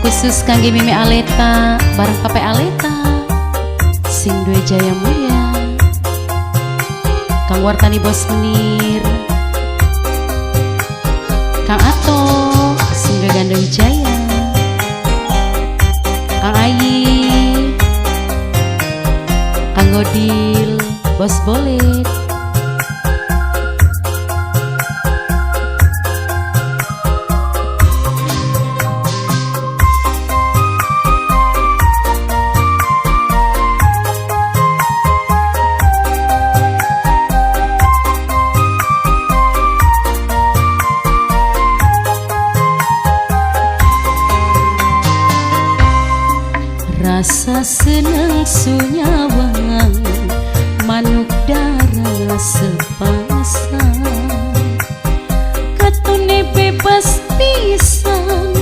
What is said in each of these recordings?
Khusus kangge Mimi Aleta bareng Pape Aleta sing duwe jaya mulia, Kang Wartani Bos Menir, Kang Ato sing duwe Ganda Wijaya, Kang Ayi, Kang Godil Bos Bolet, rasa seneng sunyawang manuk darah sepasang, katone bebas pisan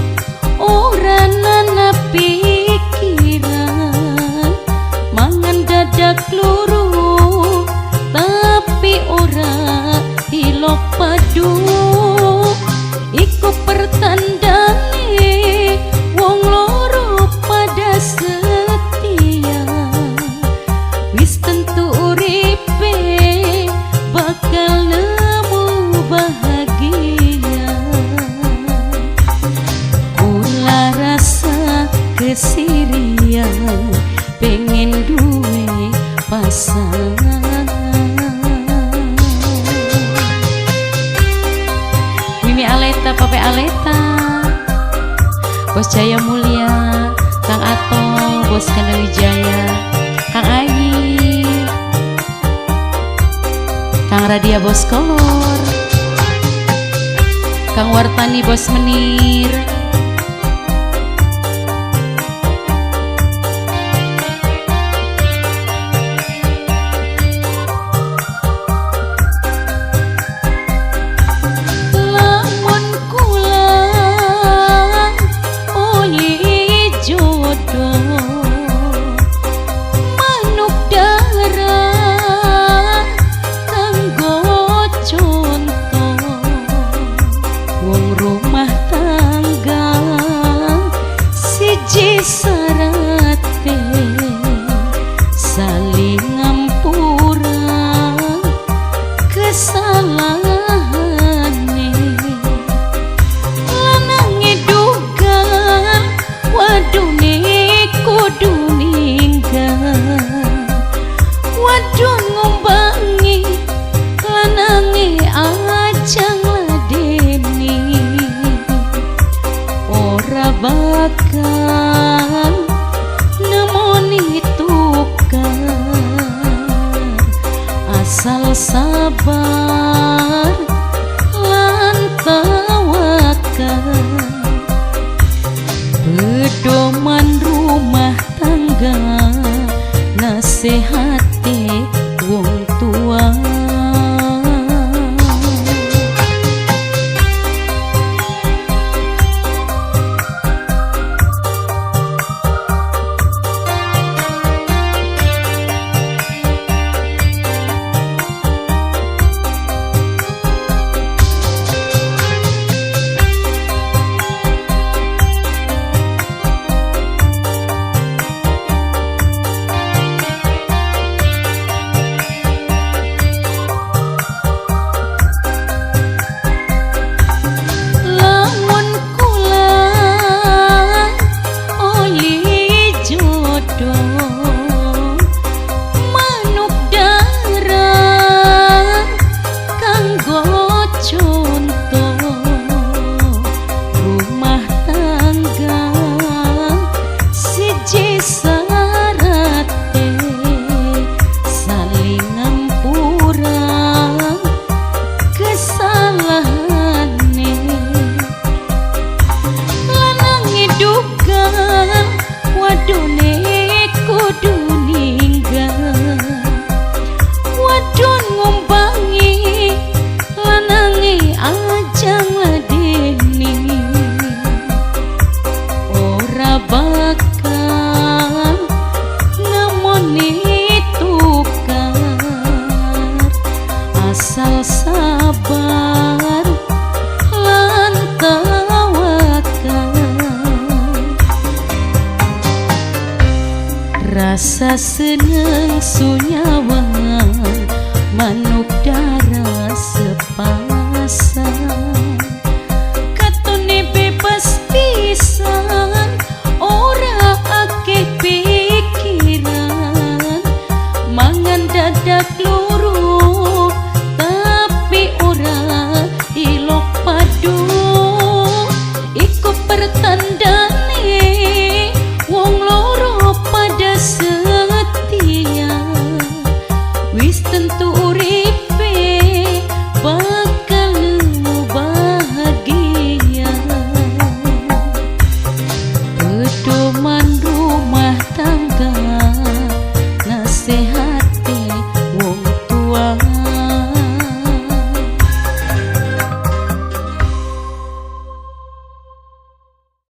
ora nana pikiran, mangan dadak luru tapi ora ilok padu, iku pertandane wong loro pada setia, wis tentu uripe bakal nemu bahagia. Kula rasa kesirian pengen duwe pasangan. Mimi Aleta, Pape Aleta, Bos Jaya Mulia, Kang Ato, Bos Kanda Wijaya, Kang Ayi, Kang Radia Bos Kolor, Kang Wartani Bos Menir, lamun kula oli jodoh manuk darah kanggo contoh wong rumah tangga. Sunya.